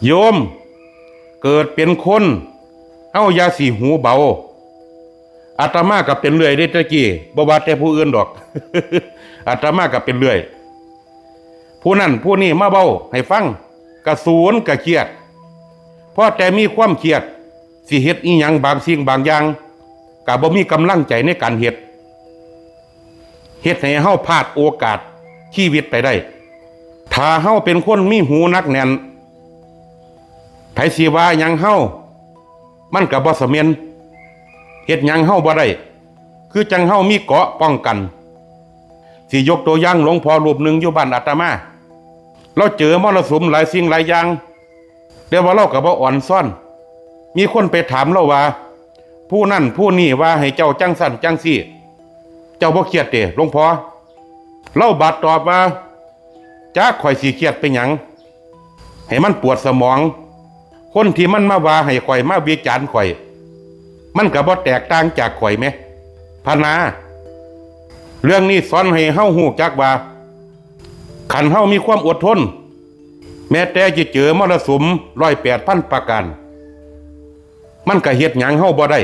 ໂຍມ ເກີດເປັນຄົນ ເຮົາຢ່າຊິຫູເບົາ. ອາດຕະມາກໍເປັນເລື້ອຍເດ້ແຕ່ກີ້ ບໍ່ວ່າແຕ່ຜູ້ອື່ນດອກ ອາດຕະມາກໍເປັນເລື້ອຍ. ຜູ້ນັ້ນຜູ້ນີ້ມາເວົ້າໃຫ້ຟັງ ກະສູນກະຄຽດ. ພໍແຕ່ມີຄວາມຄຽດ ຊິເຮັດອີ່ຫຍັງບາງສິ່ງບາງຢ່າງ ກະບໍ່ມີກຳລັງໃຈໃນການເຮັດ ເຮັດໃຫ້ເຮົາພາດໂອກາດຊີວິດໄປໄດ້. ຖ້າເຮົາເປັນຄົນມີຫູໜັກແໜ້ນ ໃຜຊິວ່າຫຍັງເຮົາ ມັນກໍບໍ່ສະເໝັນ ເຮັດຫຍັງເຮົາບໍ່ໄດ້ ຄືຈັ່ງເຮົາມີເກາະປ້ອງກັນ. ຊິຍົກຕົວຢ່າງ ຫຼວງພໍ່ຮູບໜຶ່ງຢູ່ບ້ານອາດຕະມາ ລາວເຈີມໍລະສຸມຫຼາຍສິ່ງຫຼາຍຢ່າງ ແຕ່ວ່າລາວກໍບໍ່ອ່ອນຊອນ. ມີຄົນໄປຖາມລາວວ່າ ຜູ້ນັ້ນຜູ້ນີ້ວ່າໃຫ້ເຈົ້າຈັ່ງຊັ້ນຈັ່ງຊີ້ ເຈົ້າບໍ່ຄຽດເດ ຫຼວງພໍ່? ລາວບາດຕອບວ່າ ຈັກຂ້ອຍຊິຄຽດເປັນຫຍັງ ໃຫ້ມັນປວດສະໝອງ. ຄົນທີ່ມັນມາວ່າໃຫ້ຂ້ອຍ ມາວິຈານຂ້ອຍ ມັນກໍບໍ່ແຕກຕ່າງຈາກຂ້ອຍແມ ພະນາ. ເລື່ອງນີ້ສອນໃຫ້ເຮົາຮູ້ຈັກວ່າ ຄັນເຮົາມີຄວາມອົດທົນ ແມ້ແຕ່ຈະເຈີມໍລະສຸມຮ້ອຍແປດພັນປະການ ມັນກໍເຮັດຫຍັງເຮົາບໍ່ໄດ້.